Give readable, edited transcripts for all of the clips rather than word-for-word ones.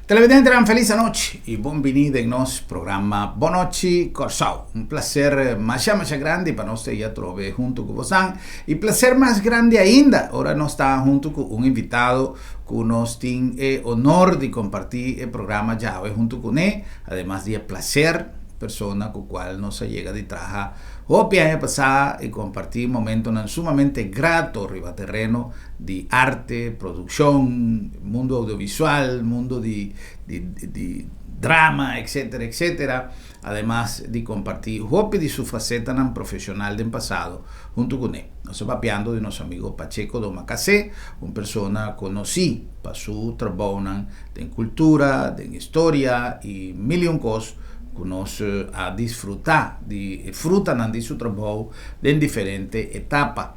Televidentenan felis anochi y bon bini den nos programa Bon Nochi Kòrsou. Un placer masha masha grandi pa nos ta ei atrobe hunto cu bosan y placer mas grandi ainda ora nos ta hunto cu un invitado cu nos tin e honor di comparti e programa djawe hunto cune, ademas di e placer persona cu cual nos a yega di traha hopi aña pasa y comparti momentonan sumamente grato riba tereno di arte, produccion, mundo audiovisual, mundo di di di drama, etcetera, etcetera, ademas di comparti hopi di su facetanan profesional den pasado hunto cune. Nos ta papiando di nos amigo Pacheco Domacassé, un persona conoci pa su trabounan den cultura, den historia y mil y un cos cu nos a disfruta di e frutanan di su trabou den diferente etapa.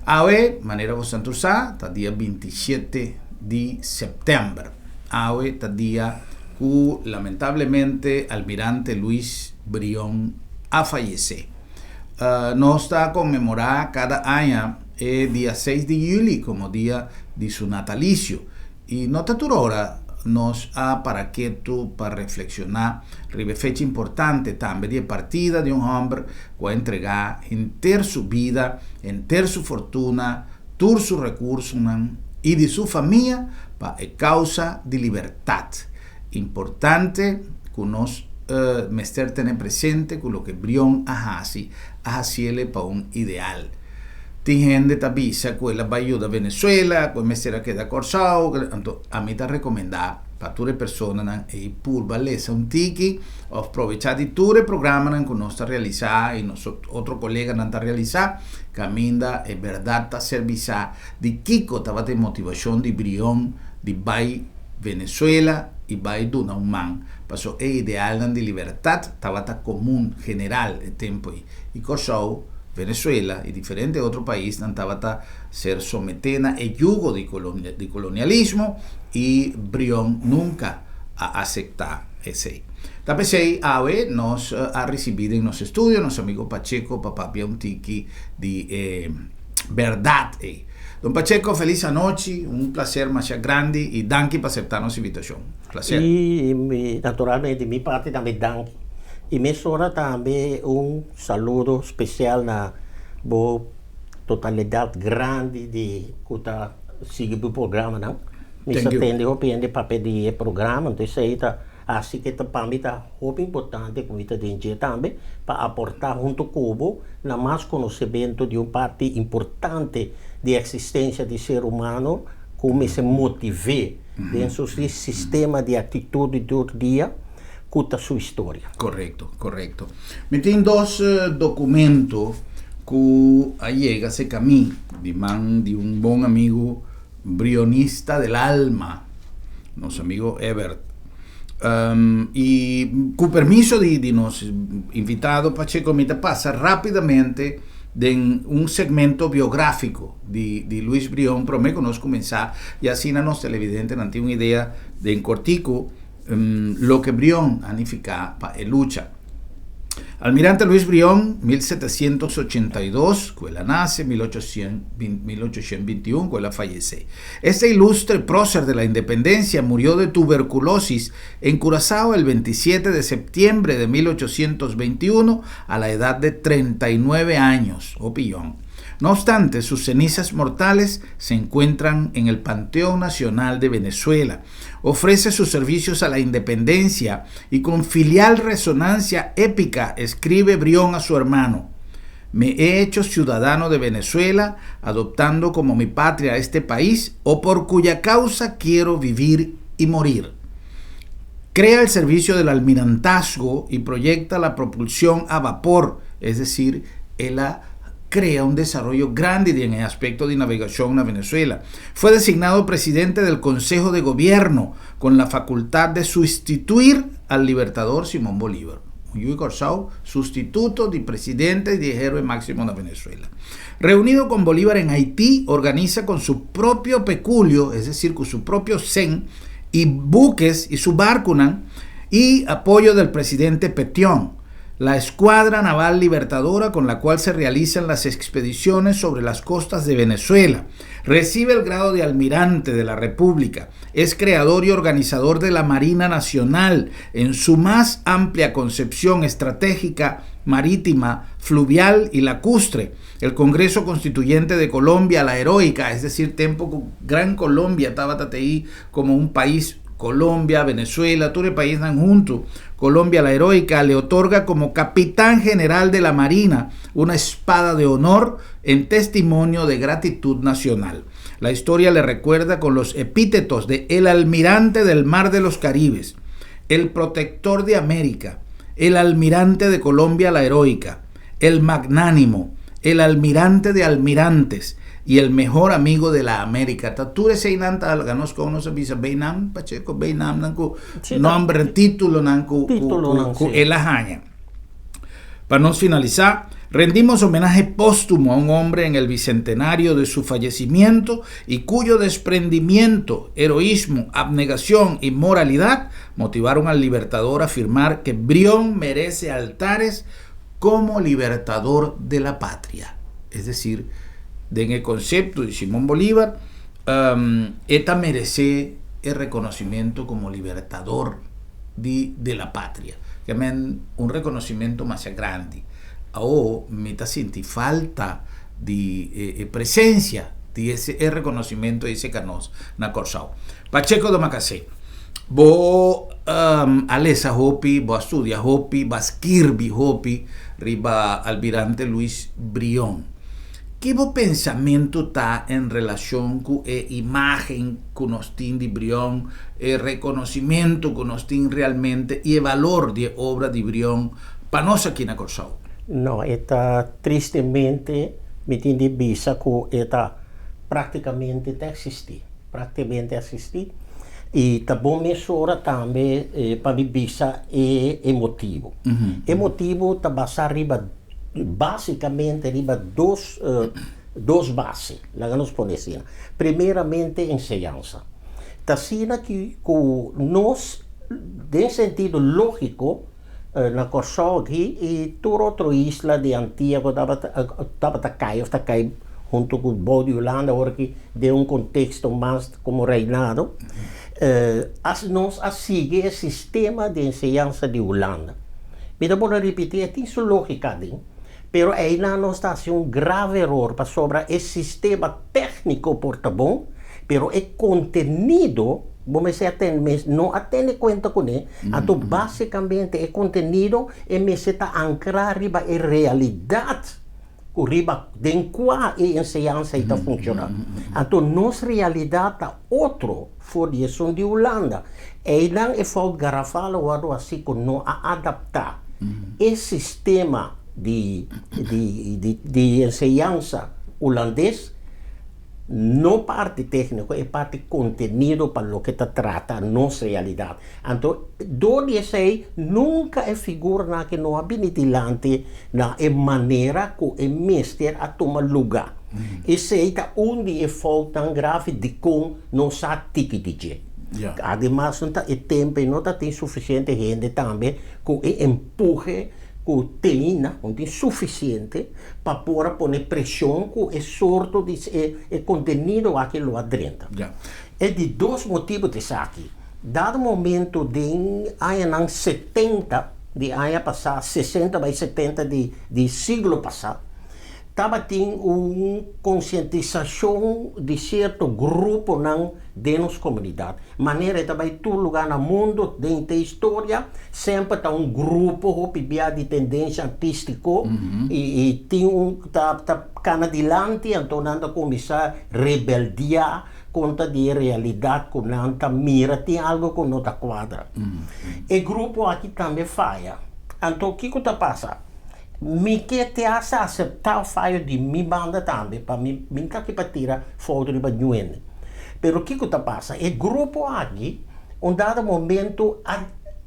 Awe, manera boso tur sa, ta dia 27 di sèptèmber. Awe ta dia ku lamentablemente Almirante Luis Brion a fayesé. Nos ta konmemorá kada aña e dia 6 di yüli komo dia di su natalisio. I no ta tur ora nos a para ketu pa reflekshoná riba e fecha importante tambe di e partida di un hòmber ku a entregá henter su bida, henter su fortuna, tur su rekursonan i di su famia pa e kousa di libertat. Importante ku nos mester tene presente ku loke Brion a hasi, a hasiele pa un ideal. Tin hende ta bisa ku el a bai yuda Venezuela, ku e mester a keda Kòrsou, anto ami ta rekomendá pa tur e personanan ei purba lesa un tiki òf probechá di tur e programanan ku nos ta realisá i nos otro koleganan ta realisá, kaminda e bèrdat ta ser bisá di kiko tabata e motivashon di Brion di bai Venezuela i bai duna un man, paso e idealnan di libertat tabata komun, general, e tempu ei. I Kòrsou, Venezuela i diferente otro paisnan tabata ser someté na e yugo di di kolonialismo i Brion nunka a aseptá esei. Ta p'esei awe nos a risibí den nos estudio nos amigo Pacheco pa papia un tiki di e bèrdat ei. Don Pacheco, felis anochi, un plaser masha grandi i danki pa aseptá nos invitashon. Plaser. I naturalmente di mi parti tambe danki. I mesora tambe un saludo spesial na bo totalidat grandi di ku ta sigui bo programanan. Mi sa tende hopi hende papia di e programa, enton esei ta hasi ke ta pa mi ta hopi importante ku mi ta den dje tambe pa aportá huntu ku bo na mas konosementu di un parti importante di eksistensia di ser humano ku mester motiv'é den su sistema di aktitut di tur dia. Ku ta su historia. Korekto, korekto. Mi tin dos dokumento ku a yega serka mi di man di un bon amigu brionista del alma, nos amigo Ebert. I ku permiso di di nos invitado Pacheco mi ta pasa rápidamente den un segmento biográfiko di di Luis Brion promé ku nos kuminsá i asina nos televidentenan tin un idea den kortiku Loke Brion a nifiká pa e lucha. Almirante Luis Brion, 1782, ku el a nase, 1821, ku el a fayesé. Este ilustre prócer de la independencia murió de tuberculosis en Curazao el 27 de septiembre de 1821 a la edad de 39 años, hopi yòn. No obstante, sus cenizas mortales se encuentran en el Panteón Nacional de Venezuela. Ofrece sus servicios a la independencia y con filial resonancia épica escribe Brión a su hermano. Me he hecho ciudadano de Venezuela, adoptando como mi patria este país, o por cuya causa quiero vivir y morir. Crea el servicio del almirantazgo y proyecta la propulsión a vapor, es decir, el a crea un desarrollo grande en el aspecto de navegación a Venezuela. Fue designado presidente del Consejo de Gobierno con la facultad de sustituir al libertador Simón Bolívar. Yu Kòrsou, sustituto di presidente di héroe máximo na Venezuela. Reunido con Bolívar en Haití, organiza con su propio peculio, es decir, con su propio sèn y buques y su barconan y apoyo del presidente Petión. La Escuadra Naval Libertadora con la cual se realizan las expediciones sobre las costas de Venezuela. Recibe el grado de almirante de la República. Es creador y organizador de la Marina Nacional en su más amplia concepción estratégica, marítima, fluvial y lacustre. El Congreso Constituyente de Colombia, la heroica, es decir, tempu Gran Colombia, tabata t'ei komo un pais Colombia, Venezuela, tur e paisnan huntu. Colombia la Heroica le otorga como capitán general de la Marina una espada de honor en testimonio de gratitud nacional. La historia le recuerda con los epítetos de el almirante del Mar de los Caribes, el protector de América, el almirante de Colombia la Heroica, el magnánimo, el almirante de almirantes y el mejor amigo de la América. Ta tur eseinan ta laga nos kon nos a bisa beinam, Pacheco, beinamnan ku nomber, títulonan ku ku el a haña. Pa nos finalisá, rendimos homenaje póstumo a un hombre en el bicentenario de su fallecimiento y cuyo desprendimiento, heroísmo, abnegación y moralidad motivaron al Libertador a afirmar que Brión merece altares como libertador de la patria. Es decir, den e konsepto di Simón Bolívar, e ta meresé e rekonosimento komo libertador di de la patria. Ke men un rekonosimento masha grandi. Awo mi ta sinti falta di e presensia di ese e rekonosimento ei serka nos na Kòrsou. Pacheco Domacassé, bo a lesa hopi, bo a studia hopi, bo a skirbi hopi riba Almirante Luis Brion. Ki bo pensamentu ta en relashon ku e imágen ku nos tin di Brion, e rekonosimentu ku nos tin realmente i e balor di e obra di Brion pa nos aki na Kòrsou? No, e ta tristemente mi tin di bisa ku e ta práktikamente ta eksistí. Práktikamente eksistí. I ta bon mesora tambe pa mi bisa e e motibu. E motibu ta basá riba Básicamente riba dos dos base, laga nos pone asina. Primeramente enseñansa. Ta asina ki ku nos den sentido lógiko na Kòrsou aki i tur otro isla di Antia ku tabata tabata kai òf ta kai huntu ku bou di Hulanda awor aki den un konteksto mas komo reinado, as nos a sigui e sistema di enseñansa di Hulanda. Mi ta por a ripití, e tin su lógika aden, pero einan nos ta hasi un grave eror pasobra e sistema tékniko por ta bon, pero e kontenido bo mester a tene, no a tene kuenta kuné, anto básikamente e kontenido e mester ta ankrá riba e realidat ku riba den kua e enseñansa ei ta funshoná. Anto nos realidat ta otro for di esun di Hulanda. Einan e fout garafal a wòrdu hasi ku no a adaptá e sistema di di enseñansa hulandes. No parti tékniko, e parti kontenido pa loke ta trata nos realidat. Anto, dor di esei, nunka e figuranan aki no a bini dilanti na e manera ku e mester a tuma lugá. Esei ta un di e foutnan grave dikon nos sa tiki di dje. Ademas, no ta e tempu ei no ta tin sufisiente hende tambe ku e empuhe ku teina, no tin sufisiente. pa por a pone presion cu e sorto di e contenido aki lo a drenta. E di dos motibo ta esaki, dado momento den añanan setenta di aña pasa, sesenta bay setenta di di siglo pasa, tabatin un concientisacion di cierto gruponan den nos comunidad. Manera e ta bai tur lugá na mundu den te historia, semper ta un grupo hopi bia di tendensia artístiko i i tin un ta ta kana dilanti, anto nan ta kuminsá rebeldiá kontra di e realidat ku nan ta mira tin algu ku no ta kuadra. E grupo aki tambe faya. Anto kiko ta pasa? Mi ke te hasta aseptá fayo di mi banda tambe pa mi mi ta aki pa tira foto riba ñu hende. Pero kiko ta pasa? E grupo aki un dado momento a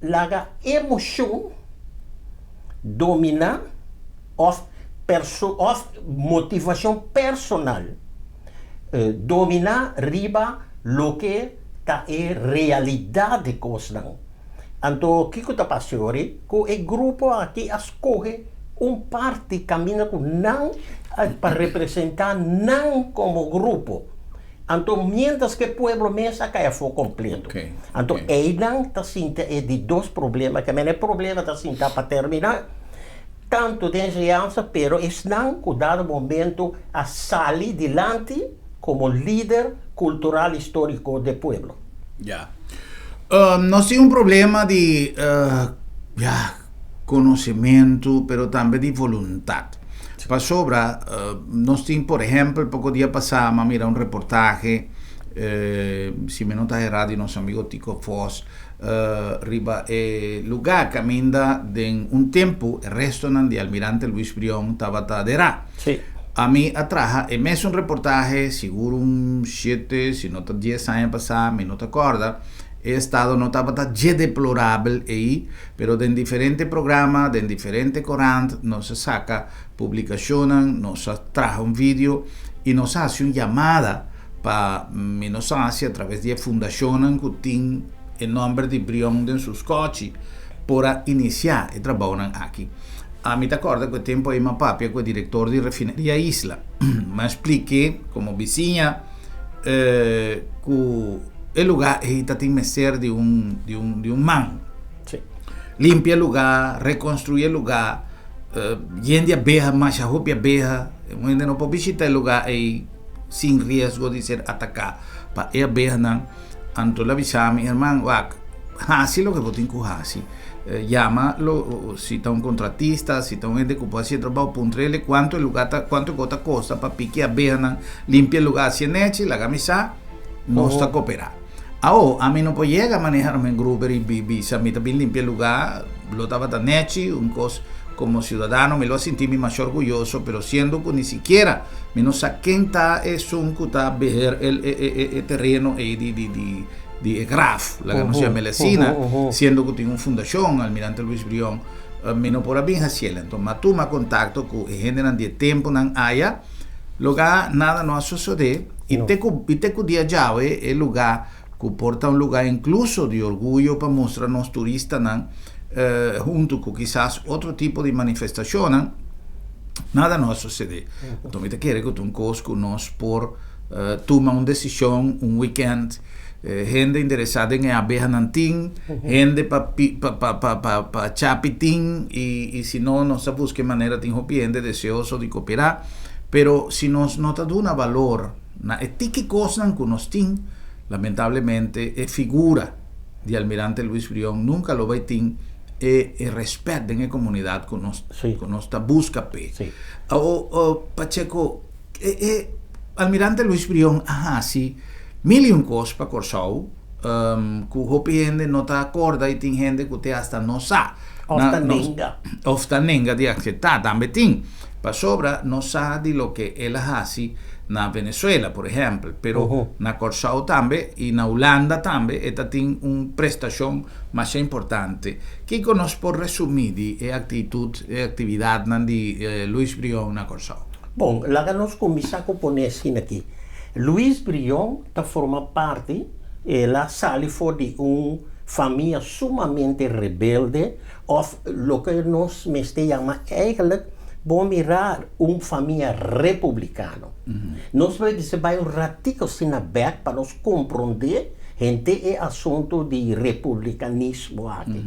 laga emoshon dominá òf perso òf motivashon personal dominá riba loke ta e realidat di kosnan. Anto kiko ta pasa ori? Ku e grupo aki a skohe un parti kaminda ku nan pa representá nan komo grupo. Anto mientras ku e pueblo mes a kai afó kompleto. Anto einan ta sinta e di dos problema, ke men e problema ta sinta pa terminá tantu den enseñansa, pero esnan ku dado momento a sali dilanti komo lider kultural históriko de pueblo. Ya. Nos tin un problema di ya konosementu pero tambe di voluntat. Pasobra nos tin por ehèmpel poko dia pasá mi a mira un reportahe si mi no ta erá di nos amigo Tico Vos riba e lugá kaminda den un tempu e restonan di Almirante Luis Brion tabata derá. Ami a traha e mesun reportahe sigur un shete si no ta dies aña pasá mi no ta kòrda. E estado no tabata dje deplorabel ei, pero den diferente programa, den diferente korant nos a saka publikashonnan, nos a traha un video i nos a hasi un yamada pa mi nos a hasi atraves di e fundashonnan ku tin e nòmber di Brion den su skòchi por a inisiá e trabounan aki. Ami ta kòrda ku e tempu ei mi a papia ku e direktor di Refineria Isla. Mi a splik'é komo bisiña ku e lugá ei ta tin mester di un di un di un man. Limpia e lugá, rekonstruí e lugá, yen di abeha, masha hopi abeha. Un hende no por bishita e lugá ei sin riesgo di ser ataká pa e abehanan. Anto el a bisa mi, Herman, wak, hasi loke bo tin ku hasi. Yama lo, si ta un kontratista, si ta un hende ku por hasi e trabou, puntr'el kuantu e lugá ta, kuantu e kos ta kosta pa piki abehanan, limpia e lugá hasi e nechi, laga mi sa, nos ta koperá. Awo, ami no por yega manera Herman Gruber i bisa mi ta bin limpia e lugá, lo tabata nechi, un kos komo siudadano mi lo a sinti mi masha orguyoso, pero siendo ku ni sikiera mi no sa ken ta esun ku ta beheer e tereno ei di di di e graf, laga nos yam'el asina, siendo ku tin un fundashon, Almirante Luis Brion, mi no por a bin hasiel. Enton mi a tuma kontakto ku e hendenan di e tempunan aya, loga nada no a sosodé i te ku i te ku dia djawe e lugá ku por ta un lugá inkluso di orguyo pa mustra nos turistanan huntu ku kisas otro tipo di manifestashonnan, nada no a sosodé. Enton mi ta kere ku ta un kos ku nos por tuma un desishon un wikènt, hende interesá den e abehanan tin, hende pa pa chapi tin i si no nos ta buska e manera tin hopi hende deseoso di koperá, pero si nos no ta duna balor na e tiki kosnan ku nos tin, lamentablemente e figura di Almirante Luis Brion nunka lo bai tin e e rèspèt den e komunidat ku nos ku nos ta buska p'e. Awor Pacheco E e Almirante Luis Brion a hasi mil i un kos pa Kòrsou ku hopi hende no ta akorda i tin hende ku te asta no sa. Òf ta nenga. Òf ta nenga di akseptá tambe tin. Pasobra no sa di loke el a hasi na Venezuela por ehèmpel, pero na Kòrsou tambe i na Hulanda tambe e ta tin un prestashon masha importante. Kiko nos por resumí di e aktitut, e aktividatnan di Luis Brion na Kòrsou? Bon, laga nos kuminsá ku pone asina aki. Luis Brion ta forma parti, el a sali for di un famia sumamente rebelde òf loke nos mester yama eigenlijk bon mirá un famia republikano. Nos por bisa bai un ratico asina bèk pa nos komprondé henter e asuntu di republikanismo aki.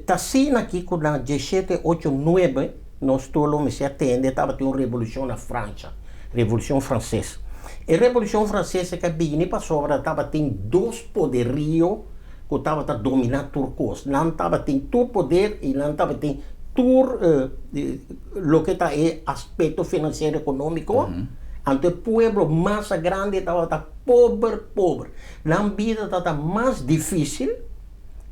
Ta asina aki ku na dieshete ocho nuebe, Nos tur lo mester a tende tabatin un revolucion na Francia, Revolucion Frances. E Revolucion Frances a bini pasobra tabatin dos poderio cu tabata domina tur cos. Nan tabatin tur poder y nan tabatin tur loke ta e aspecto financiero economico. Anto e pueblo masa grandi tabata pober pober. Nan bida tabata mas dificil.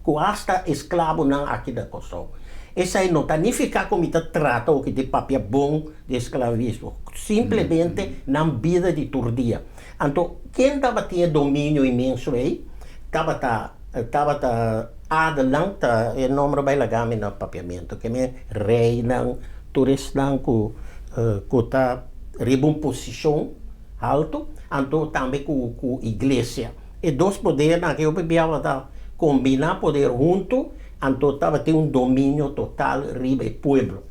ku asta esklabonan aki na Kòrsou. Esei no ta nifiká ku mi ta trata oki di papia bon di esklavismo. Simplemente nan bida di tur dia. Anto ken tabatin e dominio inmenso ei? Tabata tabata adelnan, ta e nomber bai laga mi na papiamentu, ke men reinan, tur esnan ku ku ta riba un posishon haltu, anto tambe ku ku iglesia. E dos podernan aki hopi biaha ta kombiná poder huntu, anto tabatin un dominio total riba e pueblo.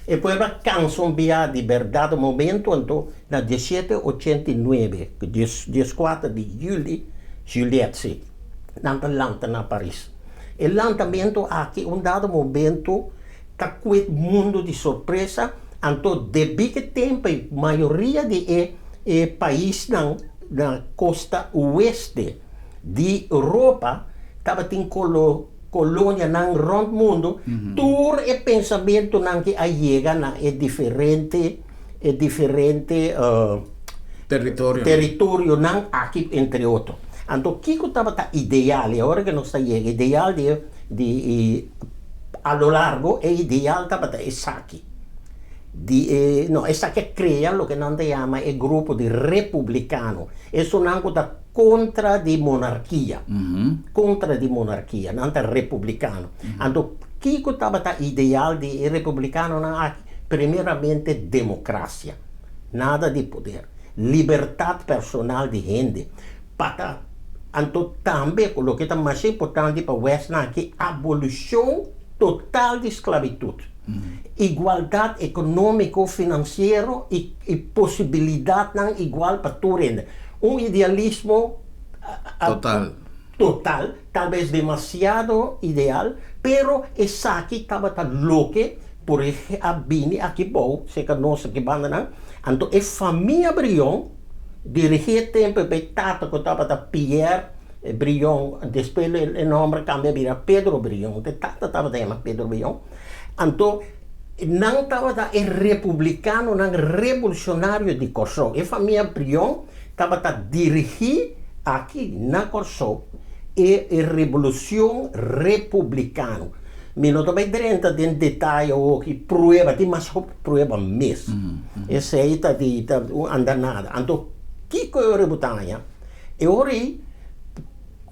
E pueblo a kansa un bia di bèrdat momento, anto na 1789, 14 di juli, Juliet, si, nan ta lanta na Paris. E lantamentu aki un dado momento ta kue mundu di sorpresa, anto debí ku e tempu ei mayoria di e e paisnan na kosta oeste di Europa tabatin kolo kolonianan rònt mundu, tur e pensamentunan ki a yega na e diferente e diferente Territorionan. Territorionan aki entre otro. Anto kiko tabata ideal, i awor ke nos ta yega ideal di di a lo largo e ideal tabata esaki, di e no esaki a krea loke nan ta yama e grupo di republikano, esunnan ku ta kontra di monarkia, kontra di monarkia, nan ta republikano. Anto kiko tabata ideal di e republikanonan aki? Primeramente demokrasia, nada di poder, libertat personal di hende, pa ta, anto tambe ku loke ta masha importante pa wesnan aki, abolishon total di sklabitut, igualdat ekonómiko, finansiero i i posibilidatnan igual pa tur hende. Un idealismo Total. Total, tal bes demasiado ideal, pero esaki tabata loke por e a bini aki bou, serka nos aki bandanan. Anto e famia Brion dirigí e tempu pa e tata ku tabata Pierre Brion, despues e nòmber a kambia bira Pedro Brion, e tata tabata yama Pedro Brion. Anto nan tabata e republikanonan revolusionario di Kòrsou. E famia Brion tabata dirigí aki na Kòrsou e revolushon republikano. Mi no ta bai drenta den detaye hopi prueba, tin mas hopi prueba mes. Esei ta di ta un andanada. Anto kiko e ora bo ta haña? E ora ei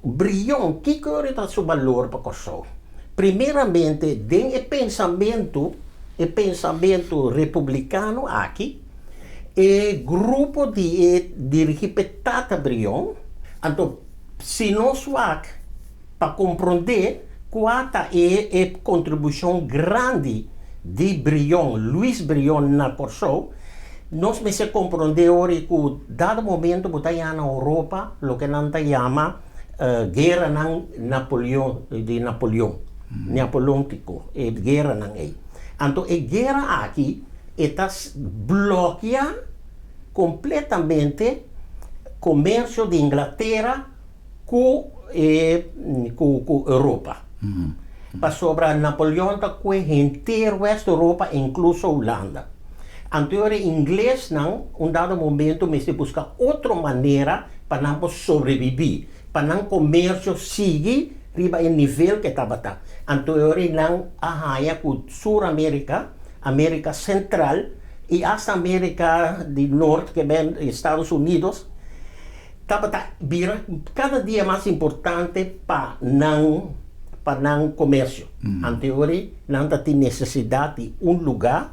Brion, kiko e ora ta su balor pa Kòrsou? Primeramente den e pensamentu, e pensamentu republikano aki, e grupo di e dirigí p'e Tata Brion, anto si nos wak pa komprondé kua ta e e kontribushon grandi di Brion, Luis Brion na Kòrsou, nos mester komprondé ora ku dado momento bo ta ya na Europa loke nan ta yama gueranan Napoleon di Napoleon, Neapolóntiko, e gueranan ei. Anto e guera aki e ta blokia kompletamente komersio di Inglatera ku e ku ku Europa. Pasobra Napoleon ta kue henter West Europa inkluso Hulanda. Anto e ora e inglesnan un dado momento mester buska otro manera pa nan por sobrebibí, pa nan komersio sigui riba e nivel ke tabata. Anto e ora nan a haña ku Sur Amerika, Amerika Sentral i asta Amerika di Nort ke ben Estados Unidos tabata bira kada dia mas importante pa nan pa nan komersio. Anto e ora nan ta tin nesesidat di un lugá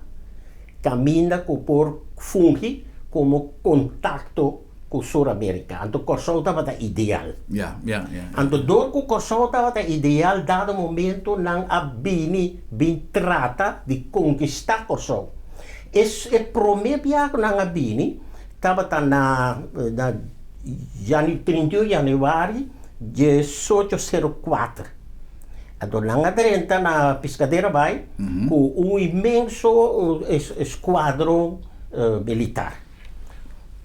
kaminda ku por fungi komo kontakto ku Sur Amerika. Anto Kòrsou tabata ideal. Ya, ya, ya. Anto dor ku Kòrsou tabata ideal dado momento nan a bini bin trata di konkistá Kòrsou. E e promé bia ku nan a bini tabata na na janu 31 yanüari 1804. Anto nan a drenta na Piscadera Bay ku un inmenso eskuadron militar.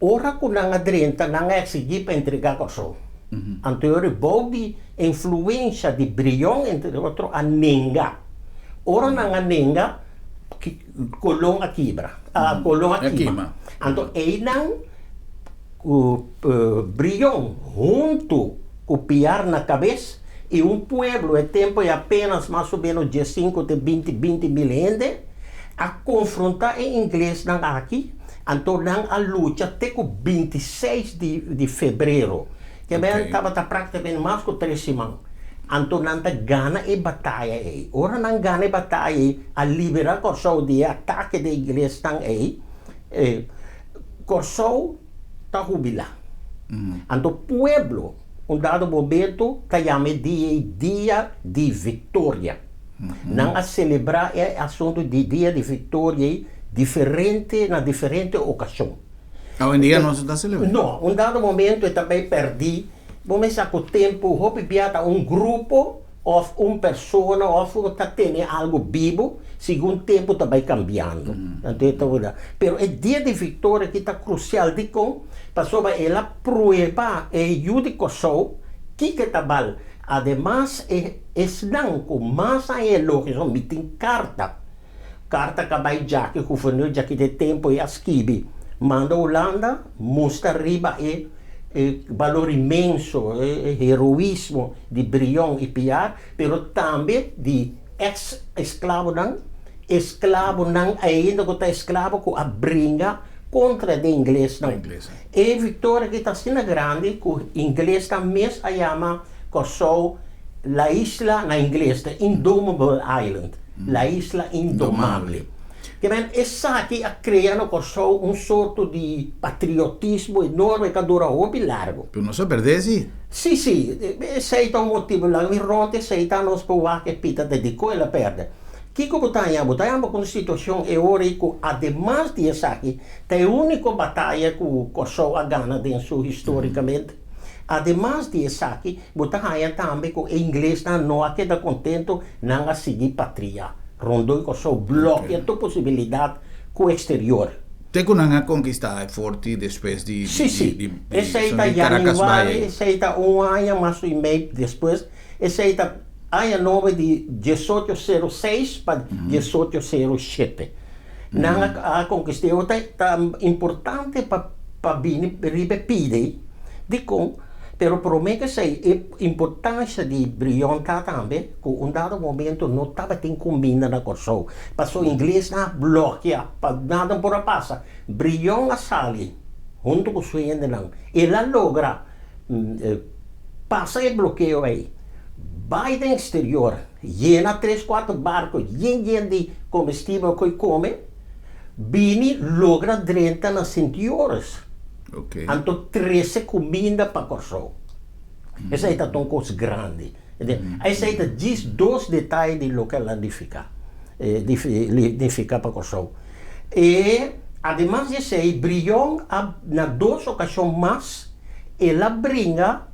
Ora ku nan a drenta, nan a eksigí pa entregá Kòrsou. Anto e ora bou di influensha di Brion, entre otro, a nenga. Ora nan a nenga, Kolon a kibra, Kolon a kima. Anto einan ku Brion huntu ku Piar na kabes i un pueblo e tempu ei apenas mas o menos diesinku te binti binti mil hende, a konfrontá e inglesnan aki, anto nan a lucha te ku 26 di di febrero, ke men tabata praktikamente mas ku tres siman, anto nan ta gana e bataya ei. Ora nan gana e bataya ei, a liberá Kòrsou di e atake di e inglesnan ei, Kòrsou ta hubilá. Anto pueblo. Un dado momento ta yama e dia ei Dia di Viktoria. Nan a selebrá e asuntu di Dia di Viktoria ei diferente na diferente okashon. Awendia no ta selebrá? No, un dado momento e ta bai pèrdí. Bo mester sa ku tempu hopi bia ta un grupo òf un persona òf ta tene algu bibu segun tempu ta bai kambiando. Anto e ta wuna. Pero e Dia di Viktoria aki ta krusial. Dikon? Pasobra el a prueba e yu di Kòrsou kiko e ta bal. Ademas e esnan ku mas a elogio son mi tin karta. Karta ka bai djaki guvernor djaki den tempu ei a skibi manda Hulanda mustra riba e e balor inmenso, e heroismo di Brion i Piar, pero tambe di eks esklabonan, esklabonan ainda ku ta esklabo ku a bringa kontra di inglesnan. E viktoria aki ta asina grandi ku inglesnan mes a yama Kòrsou La Isla, na ingles, The Indomable Island, La Isla Indomable. Ke men esaki a krea na Kòrsou un sorto di patriotismo enorme ku a dura hopi largu. Pero nos a pèrdè si. Sí, sí, esei ta un motibu. Laga mi rònt esei ta nos por wak e pita ta dikon el a pèrdè. Kiko bo ta haña? Bo ta haña bo ku un situashon e ora ei ku ademas di esaki ta e úniko bataya ku Kòrsou a gana den su histórikamente. Ademas di esaki bo ta haña tambe ku e inglesnan no a keda kontentu, nan a sigui patria rondó e Kòrsou, blòkia tur posibilidat ku eksterior. Te ku nan a konkistá e forti despues di Sí, sí. Esei ta yanüari, esei ta un aña mas i mei despues, esei ta aña nobe di diesocho sero seis pa diesocho sero shete. Nan a konkist'é. Ta ta importante pa pa bini riba e pida ei. Dikon? Pero promé ku esei e importansha di Brion ta tambe ku un dado momento no tabatin kuminda na Kòrsou. Pasobra inglesnan a blòkia pa nada por a pasa. Brion a sali huntu ku su hendenan. El a logra pasa e blokeo ei, bai den eksterior, yena tres kuater barko yen yen di komestibel ku e kome, bini logra drenta na Sint Joris. Anto trese kuminda pa Kòrsou. Esei ta un kos grandi. Esei ta djis dos detaye di loke el a nifiká, nifiká pa Kòrsou. E ademas di esei, Brion a na dos okashon mas el a bringa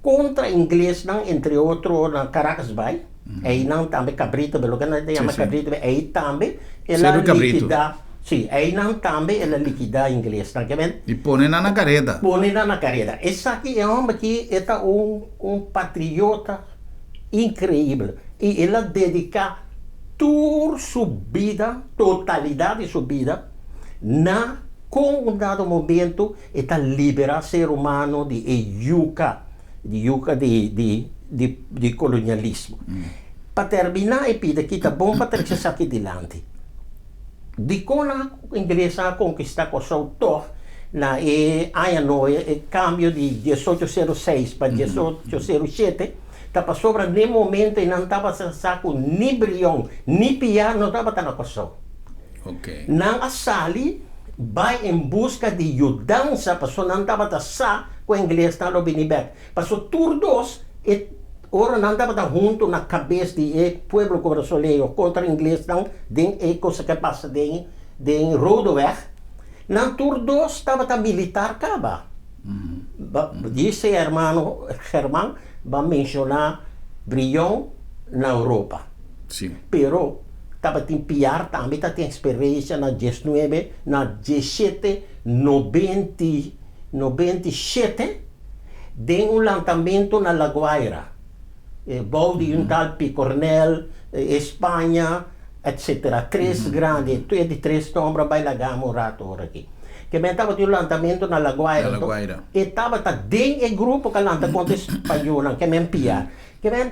kontra inglesnan, entre otro na Caracasbaai, einan tambe Cabrito, loke nan ta yama Cabrito, ei tambe el a likidá, sí, einan tambe el a likidá inglesnan. Ke men? I pone nan na kareda. Pone nan na kareda. Esaki e hòmber aki e ta un un patriota inkreibel i el a dediká tur su bida, totalidat di su bida, na kon un dado momento e ta liberá ser humano di e yuka, di yuka di di di di kolonialismo. Pa terminá e pida aki ta bon pa trese esaki dilanti. Dikon nan ingles a konkistá Kòrsou tòg na e aña noe, e kambio di diesocho sero seis pa diesocho sero shete, ta pasobra n'e momento ei nan tabata sa ku ni Brion ni Piar no tabata na Kòrsou. Nan a sali bai en buska di yudansa pasobra nan tabata sa ku inglesnan lo bini bèk. Pasobra tur dos e ora nan tabata huntu na kabes di e pueblo kurasoleño kontra inglesnan den e kosa ku a pasa den den Rodeweg, nan tur dos tabata militar kaba. Dice hermano German ba menshoná Brion na Europa. Pero tabatin Piar tambe tatin eksperensia na diesnuebe na dieshete nobenti nobenti shete den un lantamentu na La Guaira bou di un tal Picornel, España etcetera tres grandi tur e di tres nomber a bai laga mi un rato ora aki. Ke men tabatin un lantamentu na La Guaira e tabata den e grupo ku a lanta kontra e spañolnan ke men Piar. Ke men,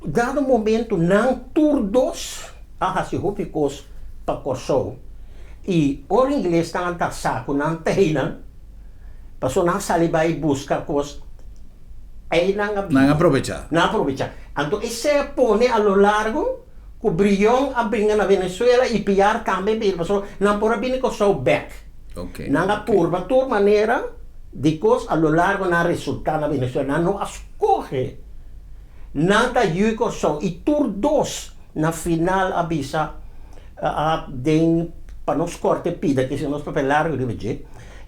dado momento nan tur dos a hasi hopi kos pa Kòrsou i ora inglesnan a ta sa ku nan ta einan, pasobra nan a sali bai buska kos, einan a bini. Nan a probechá. Nan a probechá. Anto esei a pone a lo largo ku Brion a bringa na Venezuela i Piar tambe a bini, pasobra nan por a bini Kòrsou bèk. Nan a purba tur manera. Dikos a lo largo nan a resultá na Venezuela? Nan no a skohe. Nan ta yu Kòrsou i tur dos na final a bisa a den pa nos kòrta e pida kisi nos papia largo riba dje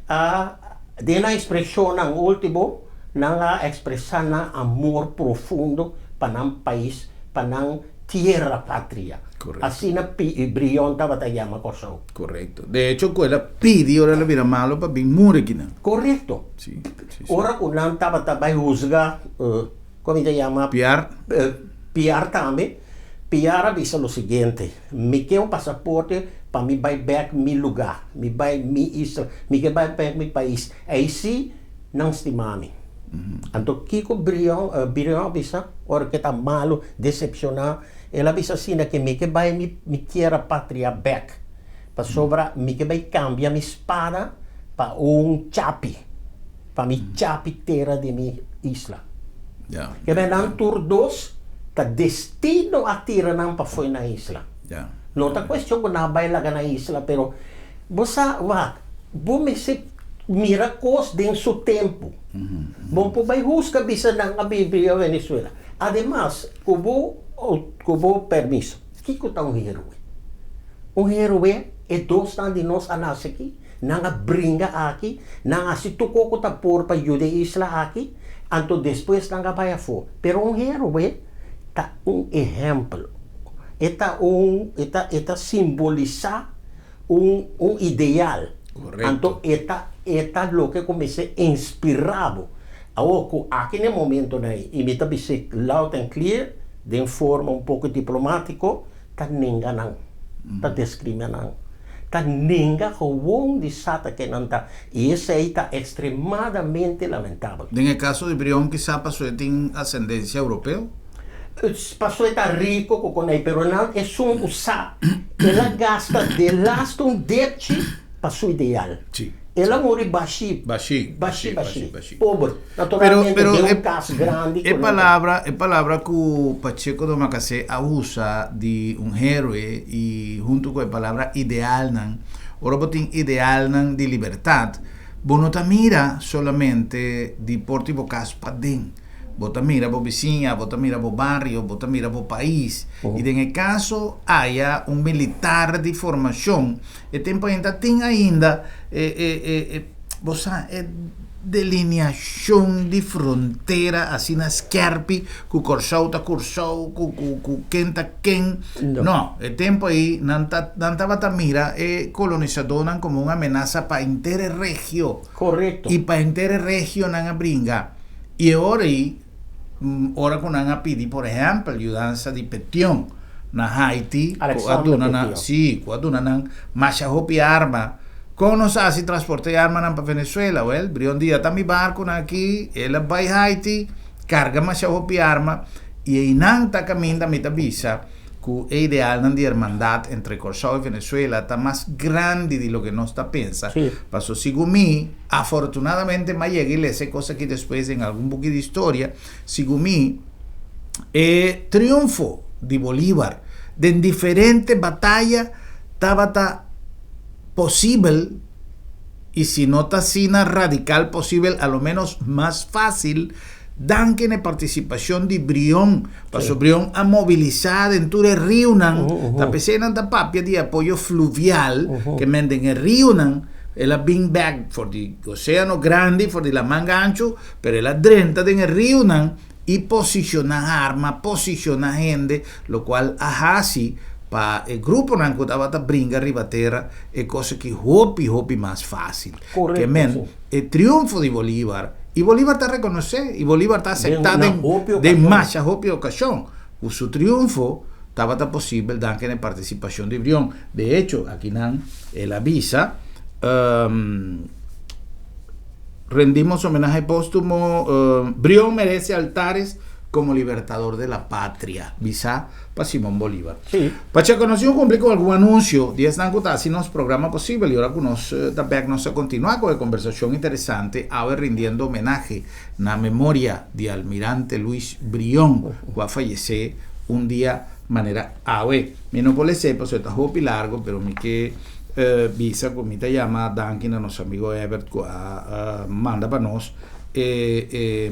a den nan ekspreshonnan último nan a ekspresá nan amor profundo pa nan pais pa nan tierra patria. Asina Brion tabata yama Kòrsou. Korekto. De echo ku el a pidi ora el a bira malo pa bin muri akinan. Korekto. Si, si, si. Ora ku nan tabata bai husga, kon mi ta yama? Piar. Piar tambe. Piar a bisa lo siguiente, Mi ke un pasaporte pa mi bai bèk mi lugá, mi bai mi isla, mi ke bai bèk mi pais. Ei si nan stima mi. Anto kiko Brion, Brion a bisa ora ku e ta malu, desepshoná? El a bisa asina ke mi ke bai mi mi tierra patria bèk, pasobra mi ke bai kambia mi spada pa un chapi, pa mi chapi tera di mi isla. Ke men nan tur dos ta destino a tira nan pafoi nan isla. No ta kuestion ku nan a bai laga nan isla, pero bo sa wak, bo mester mira kos den su tempu. Bo por bai husga bisa nan a bibi a Venezuela. Ademas, ku bo ku bo permiso, kiko ta un héroe? Un héroe, e dosnan di nos a nase aki, nan a bringa aki, nan a hasi tur kos ku ta por pa yuda e isla aki, anto despues nan a bai afó. Pero un héroe ta un ehèmpel, e ta un e ta e ta simbolisá un un ideal. Anto e ta e ta loke ku mester inspirá bo. Awor ku aki na e momentonan ei, i mi ta bis'é loud and clear, den forma un poko diplomátiko, ta nenga nan, ta diskriminá nan, ta nenga gewoon di sa ta ken nan ta, i esei ta ekstremadamente lamentabel. Den e kaso di Brion kisá pasobra e tin asendensia europeo? Pasobra e ta riko ku konei, pero nan esun ku sa, el a gasta delaste un depchi pa su ideal. El a muri bashí. Bashí. Bashí, bashí. Pober. Naturalmente den un kas grandi. E palabra, e palabra ku Pacheco Domacassé a usa di un héroe i huntu ku e palabra idealnan, ora bo tin idealnan di libertat, bo no ta mira solamente di porta di bo kas paden. Bo ta mira bo bisiña, bo ta mira bo bario, bo ta mira bo pais. I den e kaso aya un militar di formashon, e tempu ainda tin ainda e e e e bo sa e delineashon di frontera asina skerpi ku Kòrsou ta Kòrsou, ku ku ku ken ta ken. No, e tempu ei nan ta nan tabata mira e kolonisadónan komo un amenasa pa henter e regio. Korekto. I pa henter e regio nan a bringa. I e ora ei, ora ku nan a pidi, por ehèmpel, yudansa di Petion na Haiti, ku a duna nan, sí, ku a duna nan masha hopi arma, kon nos a hasi transporta e armanan pa Venezuela? Wèl, Brion di, Ata mi barkunan aki, el a bai Haiti, karga masha hopi arma, i einan ta kaminda mi ta bisa ku e idealnan di hermandat entre Kòrsou i Venezuela ta mas grandi di loke nos ta pensa. Paso segun mi, Afortunadamente m'a yega i lesa e kos aki despues den algun buki di historia, segun mi, e triunfo di Bolívar den diferente bataya tabata posibel, i si no ta asina radikal posibel, a lo ménos mas fásil, danki na e partisipashon di Brion, pasobra Brion a mobilisá den tur e riunan, ta p'esei nan ta papia di apoyo fluvial, ke men den e riunan, El a bin bek for di oséano grandi, for di laman ganchu, pero el a drenta den e riunan i posishoná arma, posishoná hende, lokual a hasi pa e gruponan ku tabata bringa riba tera e kos aki hopi, hopi mas fásil. Ke men, e triunfo di Bolívar, i Bolívar ta rekonosé, i Bolívar ta aseptá den den masha hopi okashon, ku su triunfo tabata posibel danki na e partisipashon di Brion. De echo, akinan el a bisa, Rendimos homenahe póstumo, Brion merece altares como libertador de la patria, bisa pa Simón Bolívar. Sí. Pacheco, nos tin cu cumpli cu algun anuncio di esnan cu ta haci nos programa posibel y ora cu nos ta bek nos ta continua cu e conversacion interesante awe rindiendo homenahe na memoria di Almirante Luis Brion cu a fayece un dia manera awe. Mi no por lesa e pasobra e ta hopi largo pero mi ke. bisa ku mi ta yama danki na nos amigo Ebert ku a manda pa nos e e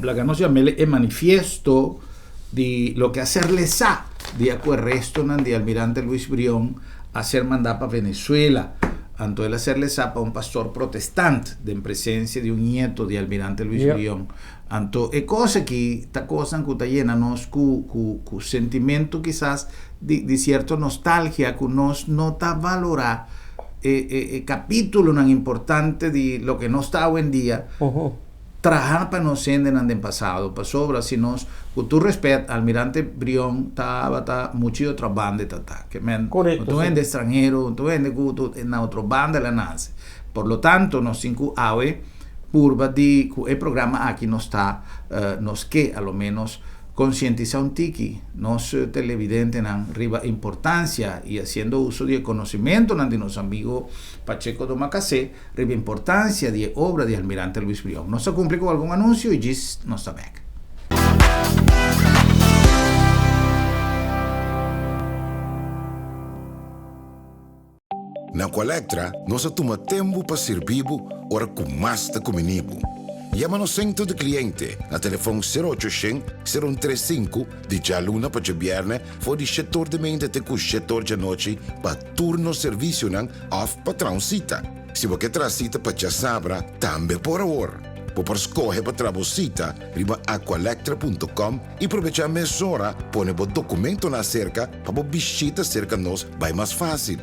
laga nos yam'el e manifiesto di loke a ser lesá dia ku e restonan di Almirante Luis Brion a ser mandá pa Venezuela. Anto el a ser lesá pa un pastor protestant den presensia di un nieto di Almirante Luis Brion. Anto e kos aki ta kosnan ku ta yena nos ku ku ku sentimentu kisas di di sierto nostalgia ku nos no ta valorá e e e kapitulonan importante di loke nos ta awendia traha pa nos hendenan den pasado. Pasobra si nos, ku tur respet, Almirante Brion tabata muchi otro banda e tata. Ke men no ta un hende estranhero, no ta un hende ku na otro banda el a nase. Por lo tanto nos tin ku awe purba di ku e programa aki nos ta nos ke a lo menos konsientisá un tiki nos televidentenan riba importansia i hasiendo uso di e konosimentonan di nos amigo Pacheco Domacassé riba importansia di e obra di Almirante Luis Brion. Nos ta kumpli ku algun anunsio i djis nos ta bèk. Na Aqualectra nos a tuma tempu pa sirbi bo ora ku mas ta kumini bo. Yama nos sentro di kliente na telefòn sero ocho shen, sero un tres sinku di djaluna pa djabièrnè for di shetor di mente te ku shetor djanochi pa tur nos servisionan òf pa traha un sita. Si bo ke traha sita pa djasabra tambe por awor. Bo por skohe pa traha bo sita riba aqualectra punto com i probechá mesora pone bo dokumentonan aserka pa bo bishita serka nos bai mas fásil.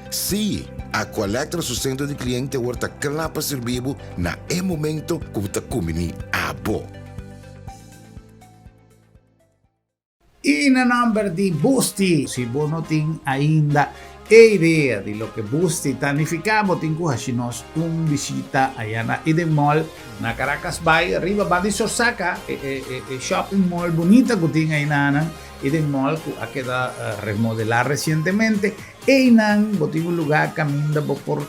Sí, Aqualectra su sentro di kliente awor ta kla pa sirbi bo na e momento ku bo ta kumbiní abo. I na nòmber di Busti. Si bo no tin ainda e idea di loke Busti ta nifiká, bo tin ku hasi nos un bishita aya na Eden Mall na Caracas Bay, riba banda di Sorsaka, e shopping mall bunita ku tin ainanan. Eden Mall ku a keda remodelá resientemente. Einan bo tin un lugá kaminda bo por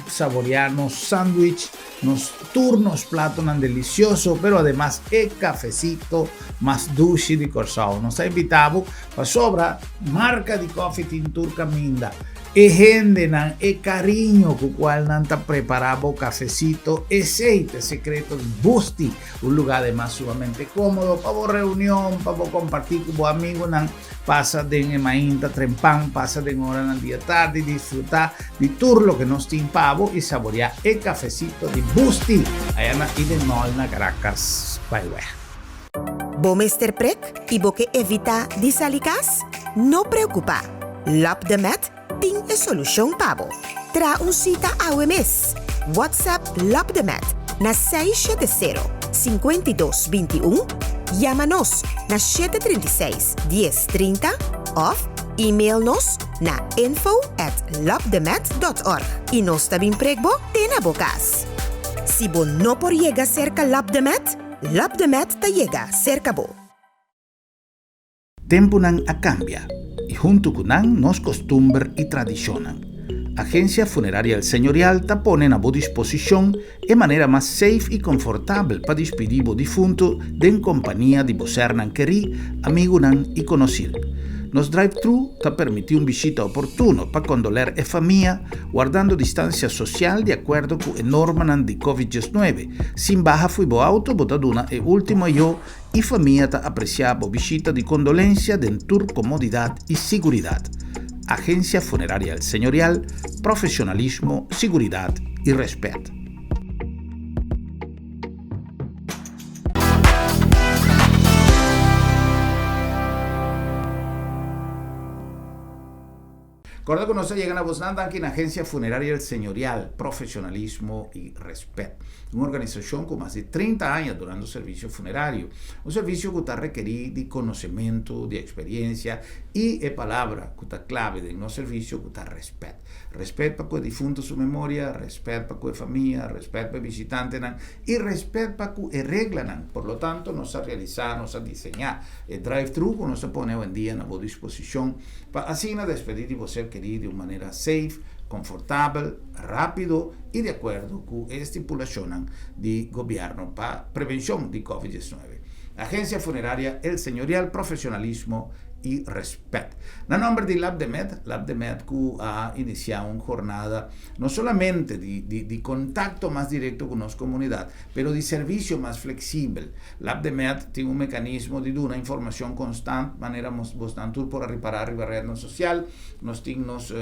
saboreá nos sandwich. Nos tur nos platonan delicioso, pero ademas e cafecito mas dushi di Corsou. Nos ta invita bo pasobra marca di koffie tin tur caminda. E hendenan, e cariño cu cual nan ta prepara bo cafecito, esey ta e secreto di Busti, un lugar ademas sumamente comodo pa bo reunion, pa bo comparti cu bo amigonan. Pasa den e mainta trempan, pasa den oranan di e tardi, disfruta di tur loke nos tin pa bo y saborea e cafecito di Busti aya na Eden Mall na Caracas Byweg. Bo mester prek y bo ke evita di sali cas? No preocupa, Lop de Met tin e solucion pa bo. Traha un cita awe mes. WhatsApp Lop de Met na 670 52 21, yama nos na 736 10 30 of email nos na info at lopdemet dot org y nos ta bin prek bo te na bo cas. Si bo no por yega cerca Lop de Met, Lop de Met ta yega cerca bo. Tempunan a kambia, i huntu ku nan nos kostumber i tradishonnan. Agensia Funeraria El Señorial ta pone na bo disposishon e manera mas safe i konfortabel pa dispidí bo difuntu den kompania di bo sernan kerí, amigunan i konosir. Nos drive-thru ta permití un bishita oportuno pa kondoler e famia, wardando distansia sosial di akuerdo ku e normanan di Covid 19. Sin baha fo'i bo auto bo ta duna e último ayó I famia ta apresiá bo bishita di kondolensia den tur komodidat i siguridat. Agensia Funeraria El Señorial, profesionalismo, siguridat i rèspèt. Corda cu nos a yega na bosnan danki na Agencia Funeraria El Señorial, profesionalismo y respet. Un organisacion cu mas di 30 aña durando servicio funerario. Un servicio cu ta rekeri di conocemento, di experiencia y e palabra cu ta clave den nos servicio cu ta respet. Respet pa cu e difunto su memoria, respet pa cu e famia, respet pa e bishitantenan y respet pa cu e reglanan. Por lo tanto nos a realisa, nos a diseña e drive-thru cu nos ta pone awendia na bo disposicion. Pa asina despedí di bo ser kerí di un manera safe, konfortabel, rápido i di akuerdo ku e stipulashonnan di gobièrnu pa prevenshon di Covid 19. Agensia Funeraria El Señorial Profesionalismo i rèspèt. Na nòmber di Labdemed, Labdemed ku a inisiá un jornada no solamente di di di kontakto mas direkto ku nos komunidat, pero di servisio mas fleksibel. Labdemed tin un mekanismo di duna informashon konstant manera bosnan tur por a ripará riba rednan sosial. Nos tin nos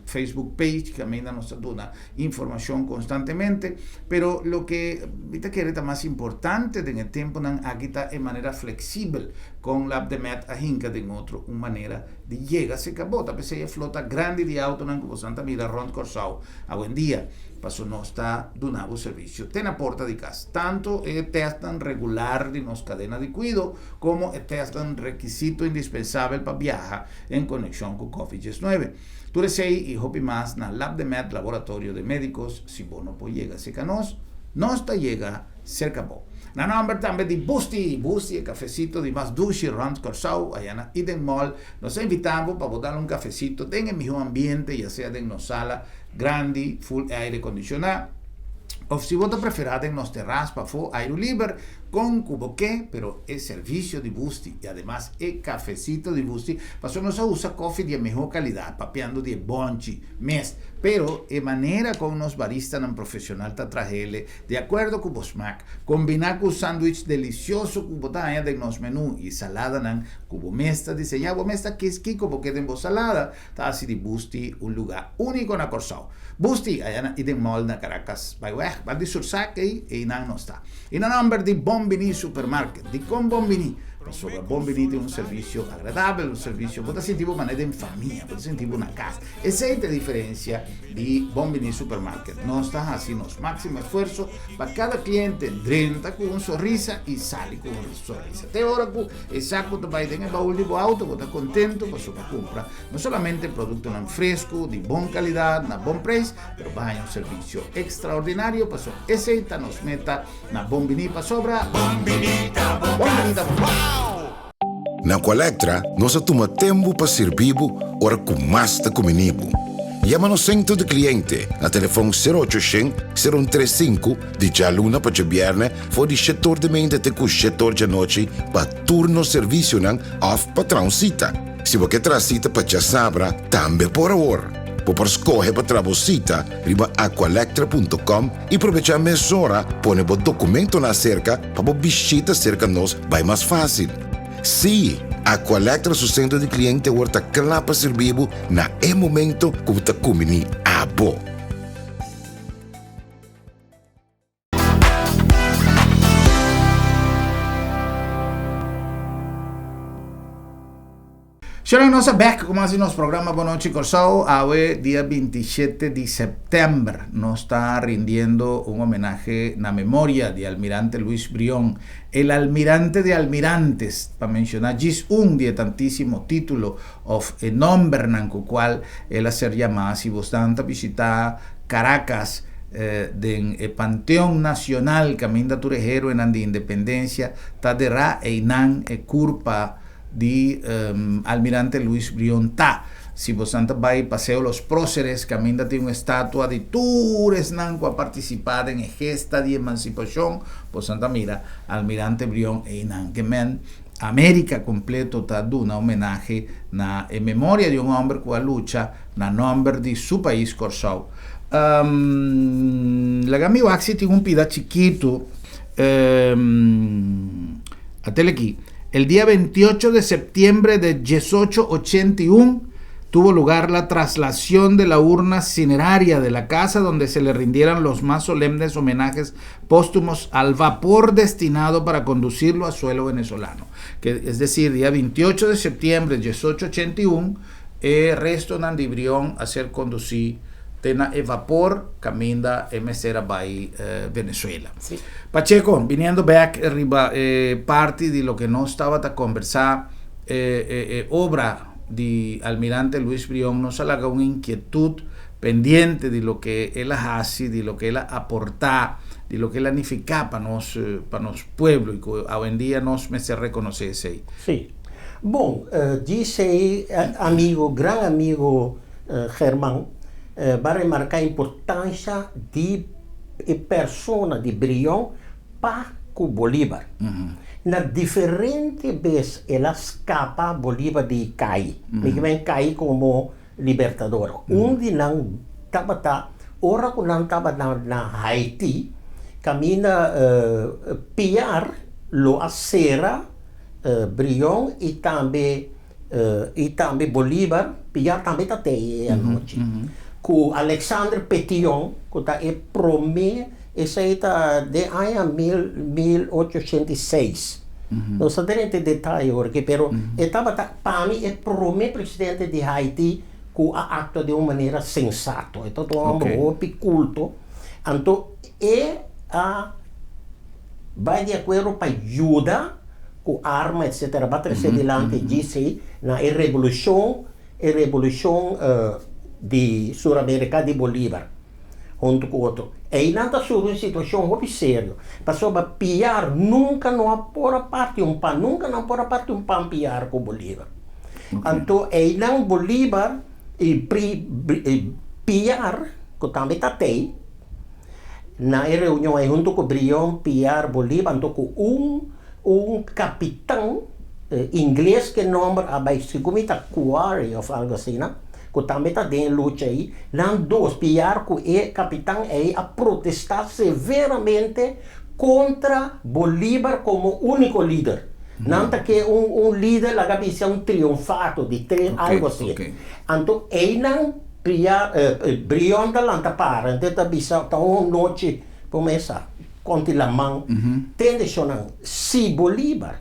Facebook page kaminda nos ta duna informashon konstantemente. Pero loke mi ta kere ta mas importante den e tempunan aki ta e manera fleksibel kon Labdemed a hinka den otro un manera di yega serka bo. Ta p'esei e flota grandi di autonan ku bosan ta mira rònt Kòrsou awendia, paso nos ta duna bo servisio te na porta di kas. Tantu e tèstnan regular di nos kadena di kuido komo e tèstnan rekisito indispensabel pa biaha en konekshon ku Covid diesnuebe. Tur esei i hopi mas na Labdemed Laboratorio de Médicos, si bo no por yega serka nos, nos ta yega serka bo. Na nòmber tambe di Busti, Busti e kafesito di mas dushi rònt Kòrsou, aya na Eden Mall, nos ta invitá bo pa bo dal un kafesito den e mihó ambiente, ya sea den nos sala grandi full aire kondishoná, òf si bo ta preferá den nos teras pafó airu liber, Kon ku bo ke, pero e servisio di Busti i ademas e kafesito di Busti, pasobra nos a usa kofi di e mihó kalidat, papiando di e bonchi mes, pero e manera kon nos baristanan profeshonal ta trahele di akuerdo ku bo smak, kombiná ku sandwich delisioso ku bo ta haña den nos menú i saladanan ku bo mes ta diseñá, bo mes ta kis kiko bo ke den bo salada, ta hasi di Busti un lugá úniko na Kòrsou. Busti, aya na Eden Mall na Caracas, bai wèg, bal di Sursak ei, einan nos ta. I na nòmber di Bon Biní Supermarket. Dikon Bon Biní? Pasobra Bon Biní tin un servisio agradabel, un servisio bo ta sinti bo manera den famia, bo ta sinti bo na kas. Esei ta e diferensia di Bon Biní Supermarket. Nos ta hasi nos máksimo esfuerso pa kada kliente drenta ku un sonrisa i sali ku un sonrisa. Te ora ku e saku ta bai den e baul di bo outo, bo ta kontentu pasobra bo a kumpra no solamente produktonan fresku, di bon kalidat, na bon preis, Pero bo haña un servisio ekstraordinario paso esei ta nos meta na Bon Biní pasobra Bon Biní ta bo kas! Na Aqualectra nos a tuma tempu pa sirbi bo ora ku mas ta kumini bo. Yama nos sentro di kliente na telefon sero ocho shen, sero un tres sinku di djaluna pa djabièrnè for di shet or di meinta te ku shet or djanochi pa tur nos servisionan òf pa traha un sita. Si bo ke traha sita pa djasabra tambe por awor. Bo por skohe pa traha bo sita riba aqualectra punto com i probechá mesora pone bo dokumentonan aserka pa bo bishita serka nos bai mas fásil. Sí, Aqualectra su sentro di kliente awor ta kla pa sirbi bo na e momento ku bo ta kumbiní abo. Shona nos a bek ku mas di nos programa Bon Nochi Kòrsou. Awe dia 27 di sèptèmber nos ta rindiendo un homenahe na memoria di Almirante Luis Brion, el almirante de almirantes, pa menshoná djis un di e tantísimo título òf e nòmbernan ku kual el a ser yamá. Si bosnan ta bishitá Caracas, Den e Panteon Nacional caminda tur e heroenan di independencia ta derá einan e curpa di Almirante Luis Brion ta. Si bosan ta bay Paseo Los Próceres caminda tin un estatua di tur esnan cu a participa den e gesta di emancipacion, bosan ta mira Almirante Brion einan. Ke men America completo ta duna homenahe na e memoria di un homber cu a lucha na nomber di su pais Kòrsou. Laga mi wak si tin un pida chikitu. Atel aki. El dia 28 de septiembre de 1881 tuvo lugar la traslación de la urna cineraria de la casa donde se le rindieran los más solemnes homenajes póstumos al vapor destinado para conducirlo a suelo venezolano. Que, es decir, día 28 de septiembre de 1881, E restonan di Brion a ser kondusí te na e vapor kaminda e mester a bai Venezuela. Pacheco, biniendo bek riba e parti di loke nos tabata kombersá, e obra di Almirante Luis Brion nos a laga un inkietut pendiente di loke el a hasi, di loke el a aportá, di loke el a nifiká pa nos pa nos pueblo i ku awendia nos mester rekonosé esei. Sí. Bon, djisei amigo, gran amigo German ba remarca importancia di e persona di Brion pa cu Bolivar. Na diferente bes el a skapa Bolívar di kai, mi ke men kai komo libertador. Un di nan tabata ora ku nan tabata na Haiti, kaminda Piar lo a sera Brion i tambe i tambe Bolívar, Piar tambe ta tei e anochi, ku Alexandre Petion ku ta e promé. Esei ta den aña 1806. No sa drenta e detaye ora aki, pero e tabata pa mi e prome presidente di Haiti ku a aktua den un manera sensato. E tabata un homber hopi kulto. Anto e a bai di akuerdo pa yuda ku arma etsetera, ba trese dilanti djisei na e revolushon, e revolushon di Sur Amerika di Bolívar. huntu ku otro. Einan ta surgi un situashon hopi serio, pasobra Piar nunka no a por a parti un pan, nunka nan por a parti un pan Piar ku Bolívar. Anto einan Bolívar i Piar, ku tambe ta tei na e reunion ei huntu ku Brion, Piar, Bolívar, anto ku un un kapitan ingles ku e nòmber a bai, segun mi ta Quarry òf algu asina, ku tambe ta den e lucha ei, nan dos, Piar ku e kapitan ei a protestá severamente kontra Bolívar komo úniko lider. Nan ta ke un un lider laga bisa un triunfato di tres algu así. Anto einan Piar Brion ta lanta para, anto e ta bisa ta un nochi promesa kontra laman tende shonnan si Bolívar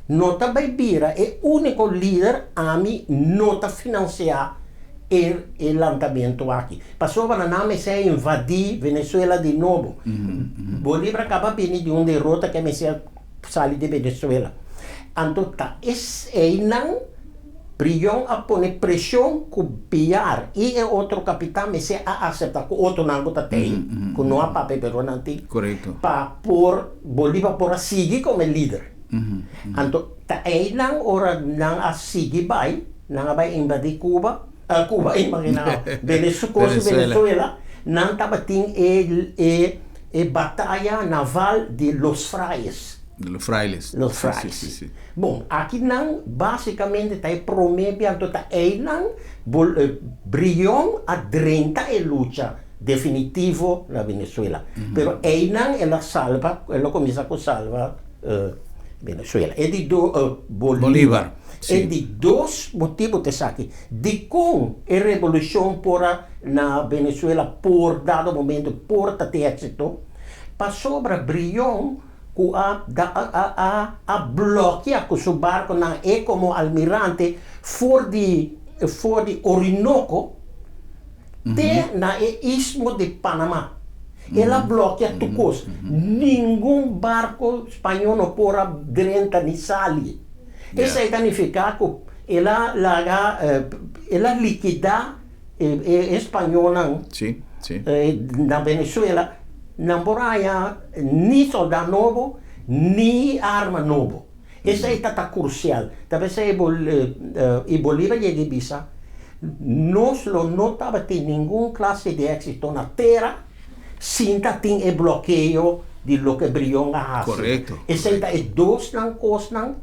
no ta bai bira e úniko lider ami no ta finansiá e e lantamentu aki. Pasobra nan mester a invadí Venezuela di nobo. Bolívar a kaba bini di un derota ke mester a sali di Venezuela. Anto ta eseinan Brion a pone preshon ku Piar i e otro kapitan mester a aseptá ku otronan ku ta tei, ku no a papia pero nan tin, pa por Bolívar por a sigui komo e lider. Anto ta einan ora nan a sigui bai, nan a bai invadí Cuba, Cuba imagina Venezuela, Venezuela, nan tabatin e e e bataya naval di Los Frailes. Los Frailes. Los Frailes. Sí, sí, sí. Bon, aki nan básicamente ta e promé bia, anto ta einan Brion a drenta e lucha definitivo na Venezuela. Pero einan el a salba, el a kuminsá ku salba Venezuela. E di do, Bolívar. Bolívar, E sí. di dos motibu ta esaki. Dikon e revolushon por a na Venezuela por dado momento por ta tin éksito? Pasobra Brion ku a da a a a a blòkia ku su barkonan e komo almirante for di for di Orinoco te na e istmo di Panama. El a blòkia tur kos. Ningun barko spañó no por a drenta ni sali. Esei ta nifiká ku el a laga, el a likidá e spañónan na Venezuela. Nan por haña ni sòldá nobo ni arma nobo. Esei ta ta krusial. Ta p'esei i Bolívar yega i bisa, Nos lo no tabatin ningun klase di éksito na tera sin ta tin e blokeo di loke Brion a hasi. Esei ta e dosnan kosnan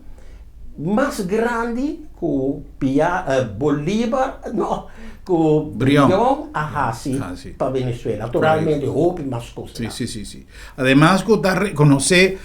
mas grandi ku Pia Bolívar no ku Brion a hasi pa Venezuela. Naturalmente hopi mas kosnan. Sí, sí, sí. Ademas ku ta rekonosé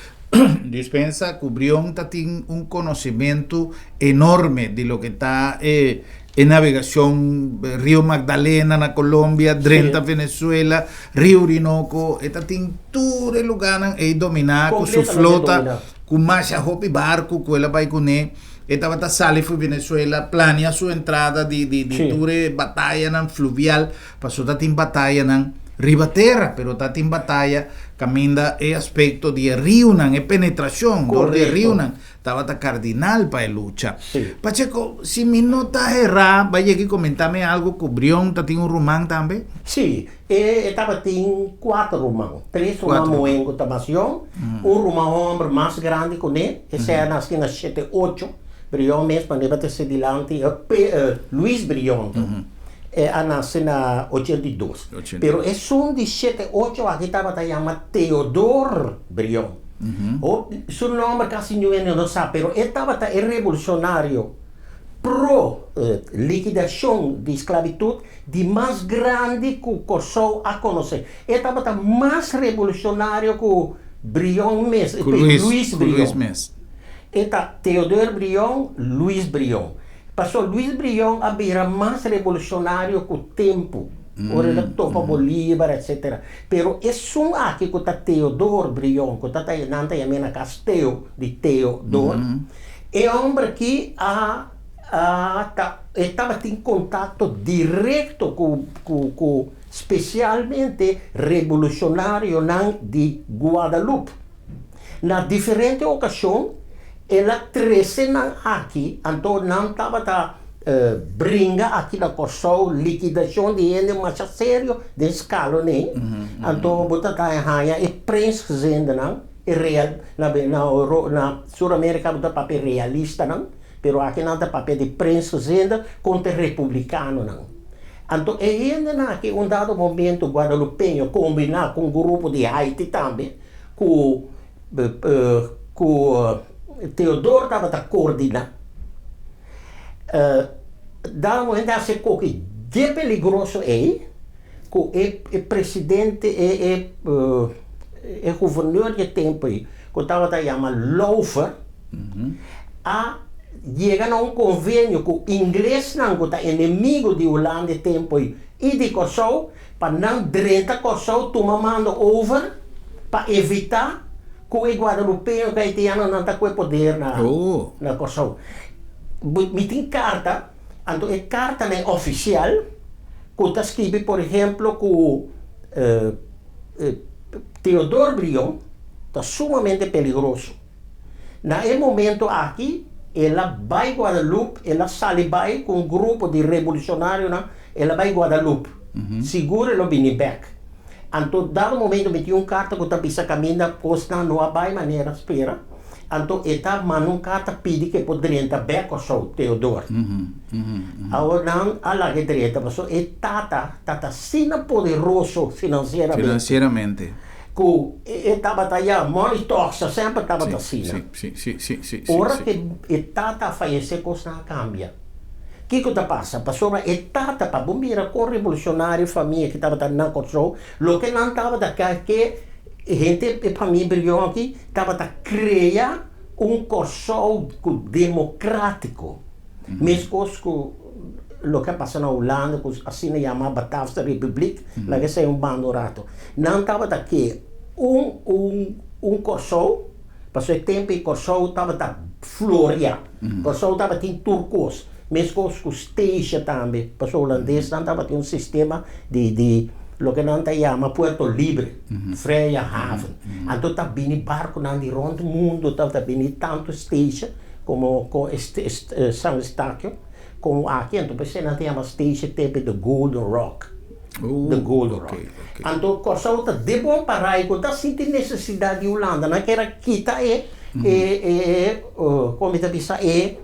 Dispensa ku Brion ta tin un konosementu enorme di loke ta e e navegashon Rio Magdalena na Colombia, drenta Venezuela, Rio Orinoco, e ta tin tur e lugánan ei dominá ku su flota, ku masha hopi barku ku el a bai kuné. E tabata sali for Venezuela, plania su entrada di di di tur e batayanan fluvial, pasobra ta tin batayanan riba tera, pero ta tin bataya kaminda e aspekto di e riunan, e penetrashon dor di e riunan tabata kardinal pa e lucha. Pacheco, si mi no ta herá, bai yega i komentá mi algu ku Brion ta tin un ruman tambe? Sí, e tabatin kuater ruman, tres ruman muhé ku ta mas yòn, un ruman hòmber mas grandi kuné, esei a nasi na shete ocho, Brion mes manera ta ser dilanti, Luis Brion ta. E a nase na 82. Pero esun di shete ocho aki tabata yama Theodor Brion. O, su nòmber kasi niun hende no sa, pero e tabata e revolushonario pro likidashon di sklabitut di mas grandi ku Kòrsou a konosé. E tabata mas revolushonario ku Brion mes, Ku Luis, Luis ku Luis Brion. mes. E ta Theodore Brion, Luis Brion. Paso Luis Brion a bira mas revolushonario ku tempu, ora el a topa Bolívar etcetera. Pero esun aki ku ta Theodore Brion, ku ta ta nan ta yam'é na kas Theo, di Theodore, e hòmber aki a a ta e tabatin kontakto direkto ku ku ku spesialmente revolushonarionan di Guadalupe. Na diferente okashon el a trese nan aki, anto nan tabata bringa aki na Kòrsou likidashon di hende masha serio den skalonen, anto bo ta ta haña e prinsgezindenan, e real, na na Sur Amerika bo ta papia realistanan, pero aki nan ta papia di prinsgezinde kontra e republikanonan. Anto e hendenan aki un dado momento guadalupeño kombiná ku un grupo di Haiti tambe, ku ku Theodor tabata koordiná. Dado momento a hasi koki dje peligroso ei ku e e presidente e e e guvernor di e tempu ei ku tabata yama Lauffer a yega na un konvenio ku inglesnan ku ta enemigo di Hulanda e tempu ei i di Kòrsou pa nan drenta Kòrsou tuma mando over pa evitá ku e guadalupeño ku haitianonan ta ku e poder na na Kòrsou. Mi tin karta, anto e kartanan ofisial ku ta skibi por ehemplo ku Theodore Brion ta sumamente peligroso. Na e momento aki el a bai Guadalupe, el a sali bai ku un grupo di revolushonarionan, el a bai Guadalupe. Sigur el lo bini bèk. Anto dado momento mi tin un karta ku ta bisa kaminda kosnan no a bai manera spera, anto e ta manda un karta pidi ku e por drenta bèk Kòrsou, Theodore. Awor nan a laga e drenta pasobra e tata ta ta asina poderoso finansieramente. Finansieramente. Ku e tabata ya money talks ta semper tabata asina. Ora ku e tata a fayesé kosnan a kambia. Kiko ta pasa? Pasobra e tata pa bo mira kon revolushonario famia ki tabata na Kòrsou, loke nan tabata ke ke hende e famia Brion aki tabata krea un Kòrsou ku demokratiko. Meskos ku loke a pasa na Hulanda ku asina yama Bataafse Republiek, laga esei un banda un rato. Nan tabata ke un un un Kòrsou, pasobra e tempu ei Kòrsou tabata floria. Kòrsou tabatin tur kos, meskos ku Statia tambe, pasobra hulandesnan tabatin un sistema di di loke nan ta yama puerto libre, vrije haven. Anto ta bini barkunan di rònt mundu tabata bini tantu Statia komo San Eustaquio komo aki, anto p'esei nan ta yama Statia tempe de Golden Rock, the Golden Rock. Anto Kòrsou ta de bon parai ku ta sinti nesesidat di Hulanda, nan kier a kita e e komo mi ta bisa e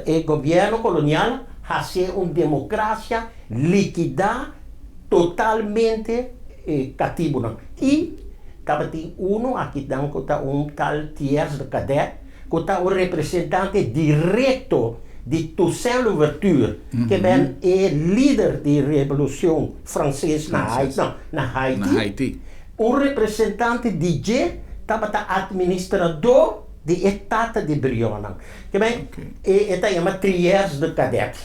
e gobièrnu kolonial hasié un demokrasia likidá totalmente e katibunan i tabatin unu akinan ku ta un tal Thiers de Cadet ku ta un representante direkto di Toussaint Louverture, ke ben e lider di Revolushon Franses na na Haiti. Un representante di dje tabata atministradó di e tata di Brionnan. Ke ben e ta yama Thiers de Cadet.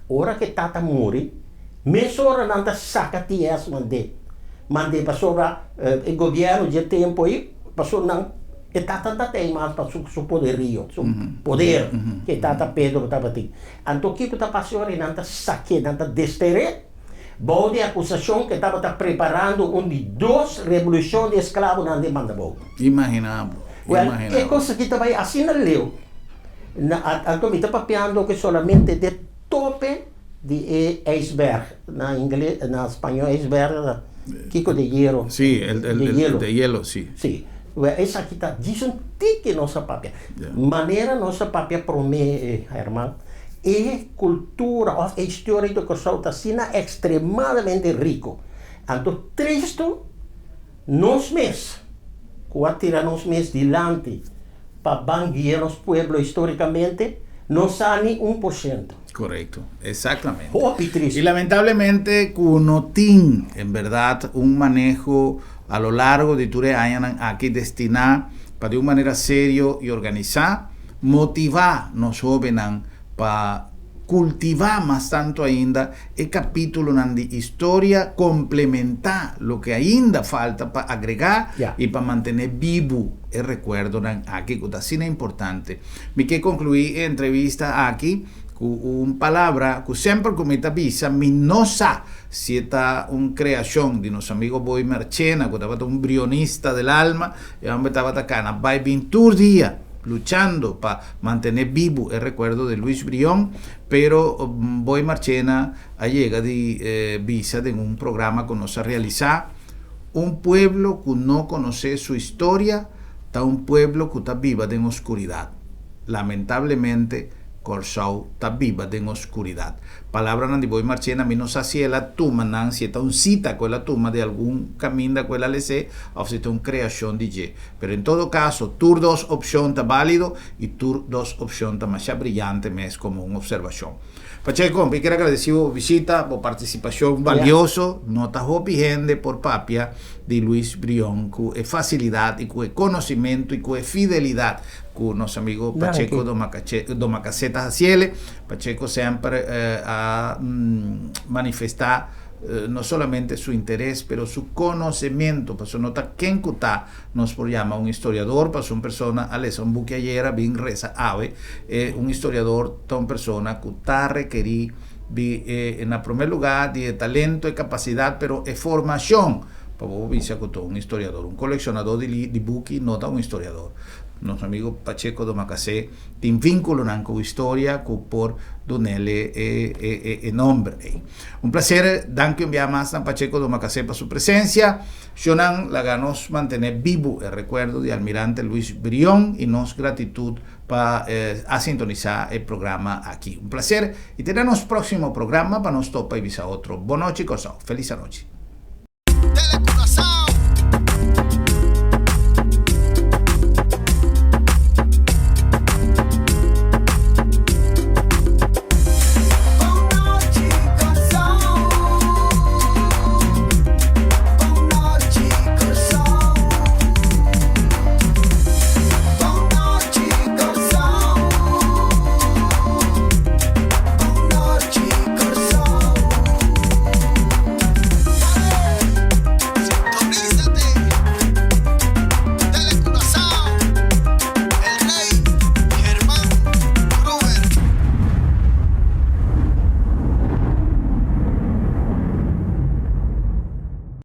Ora ku e tata muri, mesora nan ta saka Thiers mand'é. Mand'é pasobra e gobièrnu dje tempu ei, pasobra nan. E tata ta tei mas pa su su poderio, su poder ke e tata Pedro tabatin. Anto kiko ta pasa ora nan ta sak'é, nan ta dester'é bou di akusashon ke tabata preparando un di dos revolushon di esklabonan den Bandabou. Imaginá bo, Wèl, imaginá e bo. kos aki ta bai asina leu. Na, anto mi ta papiando ke solamente de tope di e ijsberg, na ingles, na spañó ijsberg ta kiko de hiero? Sí, el, el, De el, hielo. de hielo, sí. Sí, wèl esaki ta djis un tiki nos a papia. Ya. Manera nos a papia promé, Herman, e kultura òf e historia di Kòrsou ta asina ekstremadamente riko. Anto tristu nos mes. ku a tira nos mes dilanti pa ban guia nos pueblo histórikamente, no sa ni 1%. Korekto, eksaktamente. Hopi tristu. I lamentablemente ku no tin en bèrdat un maneho a lo largo di tur e añanan aki destiná pa di un manera serio i organisá motivá nos hóbennan pa kultivá mas tantu ainda e kapítulonan di historia, komplementá loke ainda falta pa agregá i pa mantené bibu e rekuerdonan aki ku ta asina importante. Mi ke konkluí e entrevista aki ku un palabra ku semper ku mi ta bisa mi no sa si e ta un kreashon di nos amigo Boy Marchena ku tabata un brionista del alma, e homber tabata kana bai bin tur dia luchando pa mantené bibu e rekuerdo di Luis Brion, pero Boy Marchena a yega di bisa den un programa ku nos a realisá, Un pueblo ku no konosé su historia ta un pueblo ku ta biba den oskuridat. Lamentablemente Kòrsou ta biba den oskuridat. Palabranan di Boy Marchena mi no sa si el a tuma nan, si e ta un sita ku el a tuma di algun kaminda ku el a les'é òf si ta un kreashon di dje. Pero en todo kaso, tur dos opshon ta bálido i tur dos opshon ta masha briyante mes komo un opservashon. Pacheco, mi kier agradesí bo bishita, bo partisipashon balioso. No ta hopi hende por papia di Luis Brion ku e fasilidat i ku e konosimentu i ku e fidelidat ku nos amigo Pacheco Domacassé ta hasiele. Pacheco semper a manifestá no solamente su interes pero su konosementu, pasobra no ta ken ku ta nos por yama un historiador, pasobra un persona a lesa un buki ayera bin resa awe, e un historiador ta un persona ku ta rekerí di e na promé lugá di e talento, e kapasidat, pero e formashon pa bo por bisa ku ta un historiador. Un kolekshonadó di di buki no ta un historiador. Nos amigo Pacheco Domacassé tin vínkulonan ku historia ku por dun'el e e e nomber ei. Un placer, danki un bia mas na Pacheco Domacassé pa su presencia. Shonan, laga nos mantene bibu e recuerdo di Almirante Luis Brion y nos gratitud pa a sintonisa e programa aki. Un placer y te na nos proximo programa pa nos topa y bisa otro. Bon nochi Corsou. Feliz anochi.